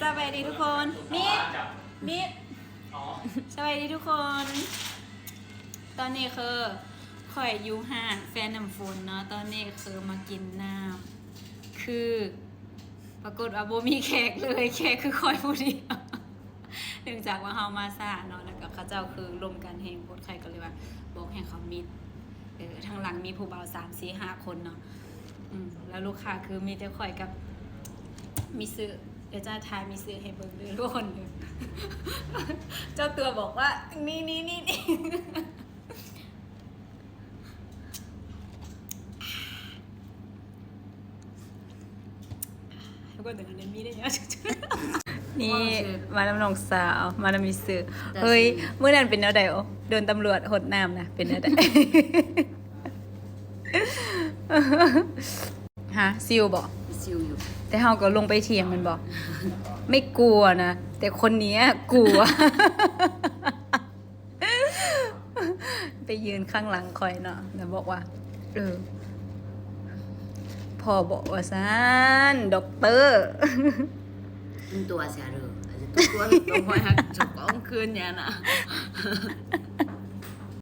ສະບາຍດີທຸກຄົນ ມິດ ມິດ ສະບາຍດີທຸກຄົນ ຕອນນີ້ຄືຂ້ອຍຢູ່ຮ້ານແຟນນ້ຳຝົນເນາະ ຕອນນີ້ຄືມາກິນນ້ຳ ຄືປາກົດວ່າບໍ່ມີແຂກເລີຍ ແຂກຄືຂ້ອຍຜູ້ດຽວ ເນື່ອງຈາກວ່າເຮົາມາຊ້າເນາະ ແລ້ວກໍເຂົາເຈົ້າຄືລົມກັນແຮງໂພດ ຂ້ອຍກໍເລີຍວ່າບອກໃຫ້ເຂົາມິດ ເອີ ທາງຫຼັງມີຜູ້ບ່າວສາມ ສີ່ ຫ້າຄົນເນາະ ອືມ ແລ້ວລູກຄ້າຄືມີແຕ່ຂ້ອຍກັບມິດຊຶ ດຽວຈະຖ່າຍມິດຊຶໃຫ້ເບິ່ງເດີທຸກຄົນເດີ ເຈົ້າຕົວບອກວ່າ ນີ້ໆໆໆ ໃຫ້ເບິ່ງເດີ ອັນນີ້ມີໄດ້ຫຍັງ ນີ້ ມານຳນ້ອງສາວ ມານຳມິດຊຶ ເຮີ້ຍ ມື້ນັ້ນເປັນແນວໃດ? ໂອ້ ໂດນຕຳຫຼວດຫົດນ້ຳນະ ເປັນແນວໃດ? ຮະ ຊິວບໍ? ຊິວຢູ່ ແຕ່ເຮົາກໍລົງໄປຖຽງແມ່ນບໍ? ໄມ່ກົວນະ ແຕ່ຄົນເນີ້ຍກົວ ໄປຢືນຂ້າງຫຼັງຂ້ອຍເນາະ ແລ້ວບອກວ່າ ເອີ ພໍ່ບອກວ່າຊັ້ນ ດັອກເຕີ ຕົວເສຍເດີ ຕົວ ຕົວບໍ່ຮັກເຈົ້າຂອງຄືນນີ້ນະ.